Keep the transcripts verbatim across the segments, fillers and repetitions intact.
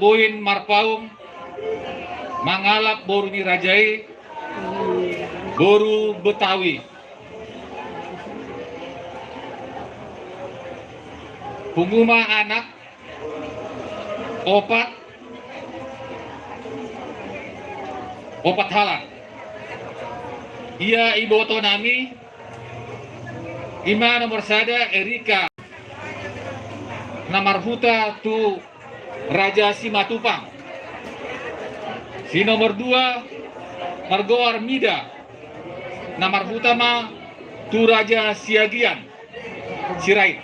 Boin Marpaung, mangalap boru ni raja i, boru Betawi. Pungu ma anak, opat, opat halak. Ia iboto nami, ima nomor sada Erika, na marhuta tu Raja Simatupang. Si nomor dua margoar Mida, na marhuta ma tu Raja Siagian, Sirait.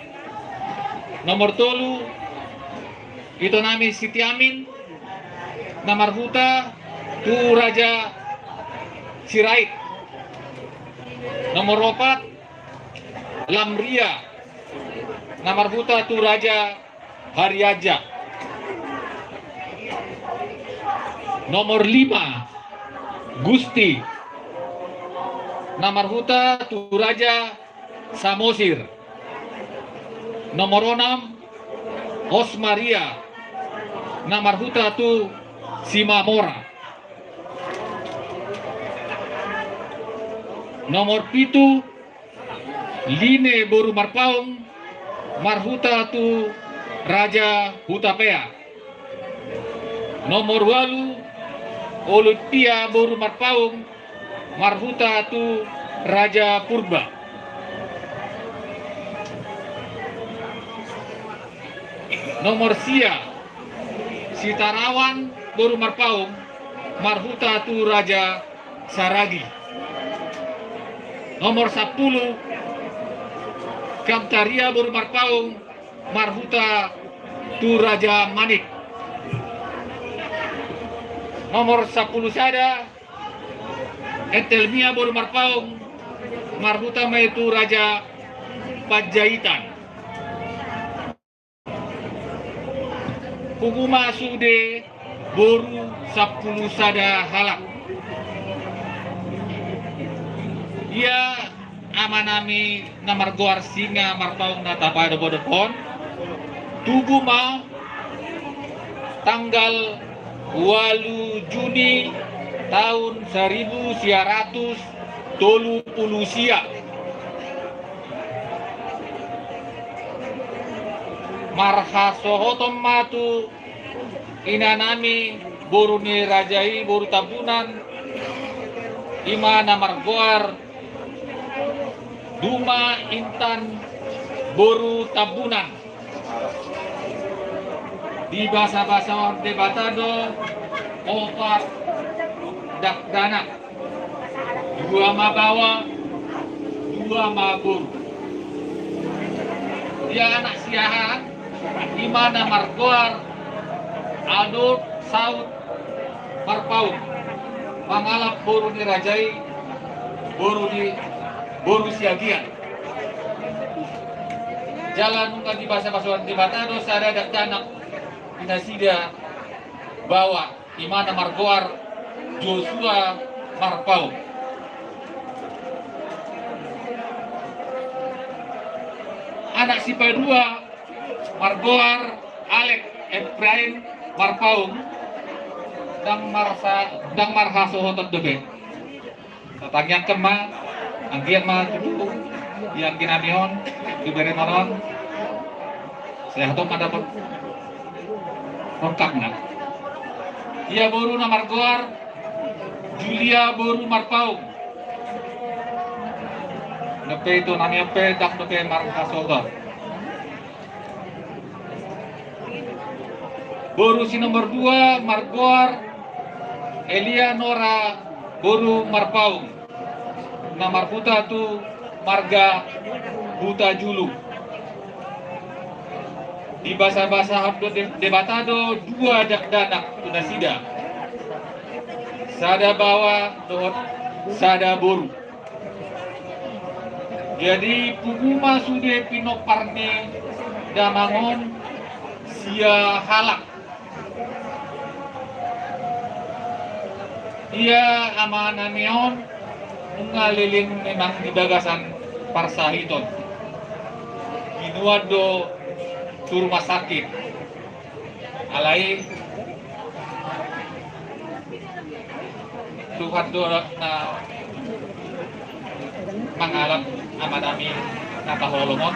Nomor tolu, ito nami Sitiamin, na marhuta tu Raja Sirait. Nomor opat, Lamria, na marhuta tu Raja Hariaja. Nomor lima, Gusti, na marhuta tu Raja Samosir. Nomor onom, Os Maria, na marhuta tu Simamora. Nomor pitu, Line boru Marpaung, marhuta tu Raja Hutapea. Nomor walu, Olimpia boru Marpaung, marhuta tu Raja Purba. Nomor sia, Sitarawan boru Marpaung, marhuta tu Raja Saragi. Nomor sampulu, Kamtaria boru Marpaung, marhuta tu Raja Manik. Nomor sampulu sada, Entelmia boru Marpaung, marhuta ma i tu Raja Panjaitan. Pungu ma sude boru sampulu sada halak. Ia amanami na margoar Singa Marpaung na tapadopadophon, tubu ma tanggal walu Juni taon saribu sia ratus tolu pulu sia. Marhasohoton ma tu inanami boru ni raja i, boru Tambunan, ima na margoar Duma Intan boru Tambunan. Dibasabasahon Debata do opat dakdanak. Dua ma baoa, dua ma boru. Ia anak siahaan, ima na margoar Adot Saut Marpaung, mangalap boru ni raja i, boru ni, boru Siagian. Jala nunga dibasabasahon Debata do sada dakdanak di nasida baoa, ima na margoar Joshua Marpaung. Anak sipadua margoar Alek Efraim Marpaung, ndang marsa-, ndang marhasohoton dope. Tatangiangkon ma, anggiat ma tutu di anggi nami on, di bere ma on, sehat on ma dapot rongkapna. Ia boru na margoar Julia boru Marpaung. Dope ito nami on pe ndang dope marhasohoton. Boru si nomor dua margoar Elia Nora boru Marpaung, na marhuta tu marga Hutajulu. Dibasabasahon do De-, Debata do dua dakdanak tu nasida, sada baoa dohot sada boru. Jadi pungu ma sude pinompar ni damang on sia halak. Ia amanami on nunga leleng memang di bagasan parsahiton. Binuat do tu rumah sakit. Alai Tuhan do na mangalap amanami na taholongon.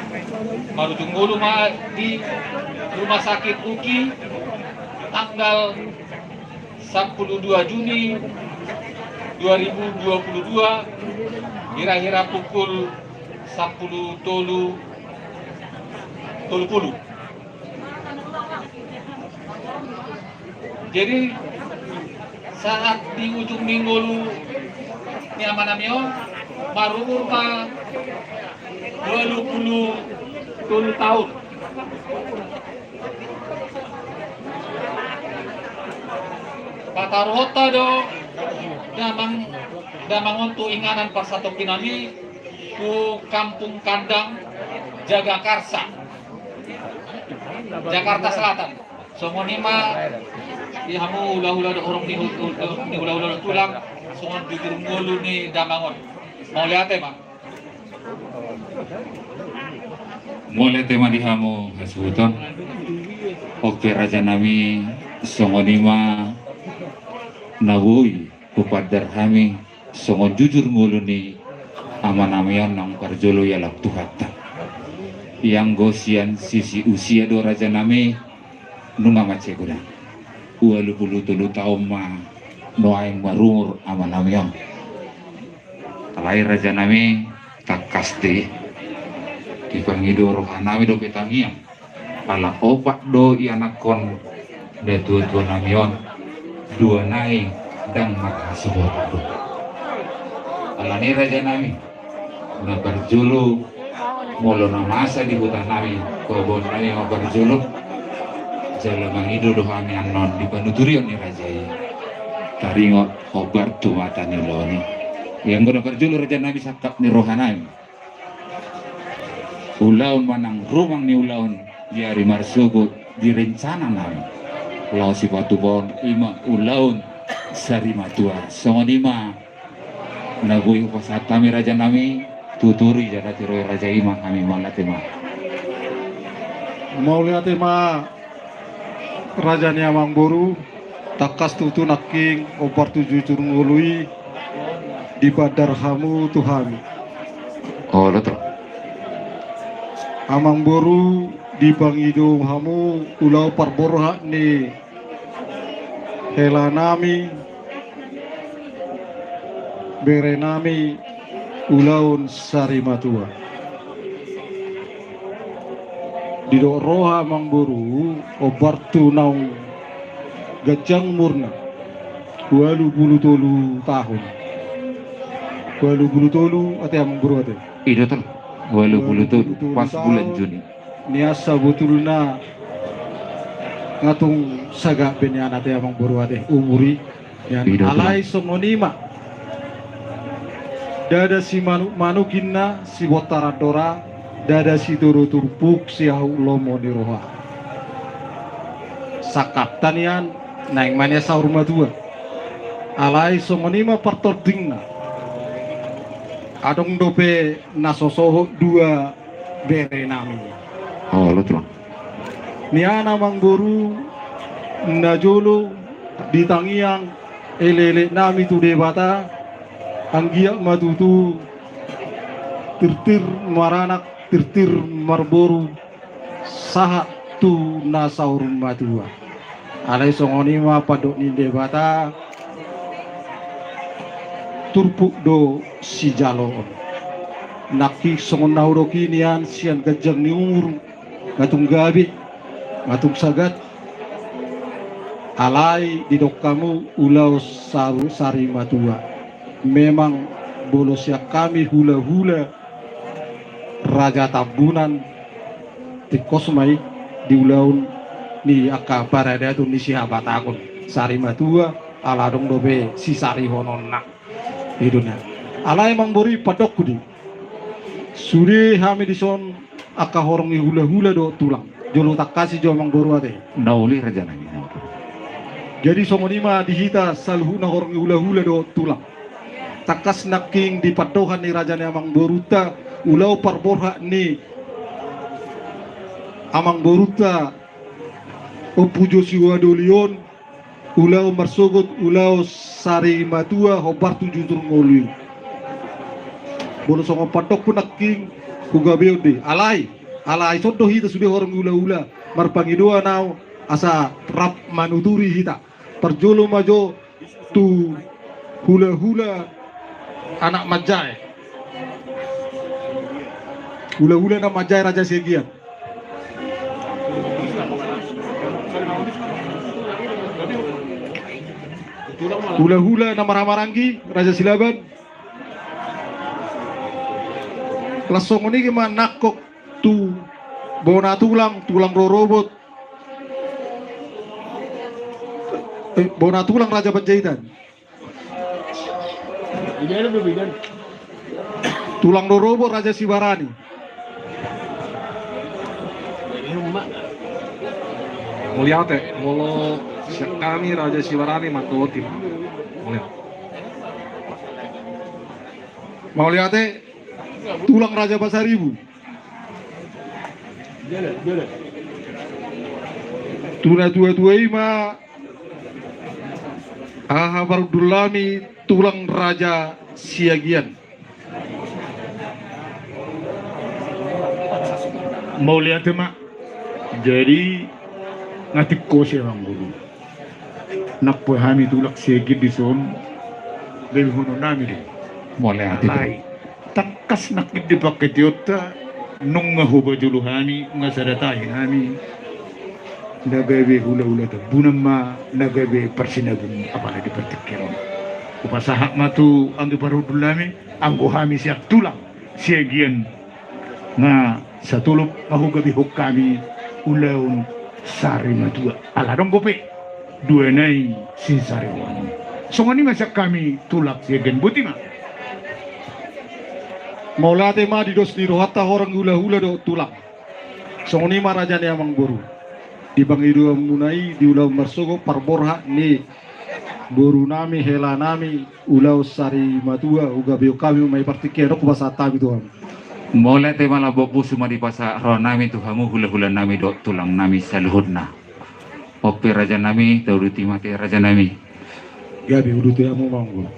Marujung ngolu ma di rumah sakit UKI tanggal sampulu dua Juni dua ribu dua puluh dua, kira-kira pukul sampulu tolu tolu pulu. Jadi saat di ujung ni ngolu ni amanami on, marumur ma ualu pulu tolu taon. Pataruhonta do damang, damang on tu inganan parsatongkinan i tu Kampung Kandang, Jagakarsa, Jakarta Selatan. Songon i ma di hamu hulahula dohot horong ni hu-, hu-, ni hulahula dohot tulang, songon jujur ngolu ni damang on. Mauliate ma. Mauliate ma di hamu hasuhuton. On pe rajanami, songon i ma na boi hupandar hami songon jujur ngolu ni amanami on naung parjolo ialap Tuhanta. Ianggo sian sisi usia do rajanami, nunga mansai godang. Ualu pulu tolu taon ma nuaeng marumur amanami on. Alai rajanami, tangkas di, dipangido rohanami dope tangiang. Ala opat do ianakhon natuatuanami on, dua nai ndang marhasohotan do. Alani rajanami, na parjolo, molo na masa di hutanami, paboaonnami ma parjolo, jala mangido do hami annon di panuturion ni raja i. Taringot hombar tu mata ni ulaon i. Ianggo na parjolo rajanami, sangkap ni rohanami, ulaon manang rumang ni ulaon di ari marsogot di rencananami laho sipatupaon, i ma ulaon sari matua. Songon i ma na boi hupasahat hami rajanami, tuturi jala tiroi raja i ma hami. Mauliate ma. Mauliate ma. Raja ni amangboru, tangkas tutu nangkin hombar tu jujur ngolu i dipandar hamu tu hami. Olo, Tulang. Amangboru, dipangido hamu ulaon parborhat ni helanami, berenami, ulaon sari matua. Didok roha amangboru, hombar tu naung ganjang umurna, ualu pulu tolu taon. Ualu pulu tolu ate amangboru ate. I do, Tulang. Ualu pulu tolu, ualu pulu tolu taon. Pas bulan Juni. Nian sabotulna nga tung sagat be nian ate amangboru ate umur i. Nian, i do, Tulang. Alai songon i ma. Ndada simanukmanuk inna, sibontar andora, ndada sitodo turpuk, sihahut lomo ni roha. Sangkapta nian, naeng ma nian saur matua. Alai songon i ma partordingna. Adong dope na so sohot dua berenami. Olo, Tulang. Nian amangboru, na jolo di tangiang elekeleknami tu Debata, anggiat ma tutu tirtir maranak, tirtir marboru, sahat tu na saur matua. Alai songon i ma pandok ni Debata, turpuk do sijaloon. Nangkin songon na hudok i nian, sian ganjang ni umur, nga tung gabe, nga tung sagat. Alai didok hamu ulaon saru-, sari matua. Memang molo sian hami hulahula Raja Tambunan, tingkos ma i di ulaon ni angka paradaton ni sihabataon. Sari matua, ala adong dope sisarihononna. I do nian. Alai amangboru, pandokku do i. Sude hami dison angka horong ni hulahula dohot tulang. Jolo tangkasi jo amangboru ate. Na uli rajanami. Jadi songon i ma di hita saluhutna horong ni hulahula dohot tulang. Tangkas nangkin di pandohan ni raja ni amangborunta, ulaon parborhat ni amangborunta Ompu Josua Doli on, ulaon marsogot, ulaon sari matua, hombar tu jujur ngolu i. Molo songon pandokku nangkin, hugabeon do i. Alai, alai ison do hita sude horong ni hulahula, marpangidoan au asa rap manuturi hita. Parjolo ma jo tu hulahula anak manjae. Hulahula na manjae Raja Siagian. Hulahula na marhahamaranggi Raja Silaban. Laos songon i ma nangkok tu bona tulang, tulang rorobot. Eh, bona tulang Raja Panjaitan. Tulang rorobot Raja Sibarani. Mauliate, molo sian hami Raja Sibarani mandok i ma. Mauliate. Mauliate, tulang Raja Pasaribu. Tu natuatua i ma haha parhundul nami tulang Raja Siagian. Mauliate ma. Jadi, nga tingkos i amang boru. Nang pe hami tulang Siagian dison, gabe honon nami do i. Mauliate. Alai tangkas nangkin di pangkataionta, nunga hupajolo hami, nga sada tahi hami. Na gabe hulahula Tambunan ma na gabe parsinabung apala di partingkian on. Hupasahat ma tu anggi parhundul nami, anggo hami sian tulang Siagian nga satolop ma hugabehon hami ulaon sari matua. Ala adong dope dua nai sinsarion. Songon i ma sian hami tulang Siagian, boti ma. Mauliate ma di dos ni rohanta horong ni hulahula dohot tulang. Songon i ma raja ni amang boru. Di pangidoanmuna i di ulaon marsogot parborhat ni boru nami, hela nami, ulaon sari matua, hugabeon hami ma i partingkian on, hupasahat hami tu hamu. Mauliate ma, lambok pusu ma dipasahat roha nami tu hamu hulahula nami dohot tulang nami saluhutna. On pe raja nami, tauduti ma ate raja nami. Gabe uduti hamu ma amang boru.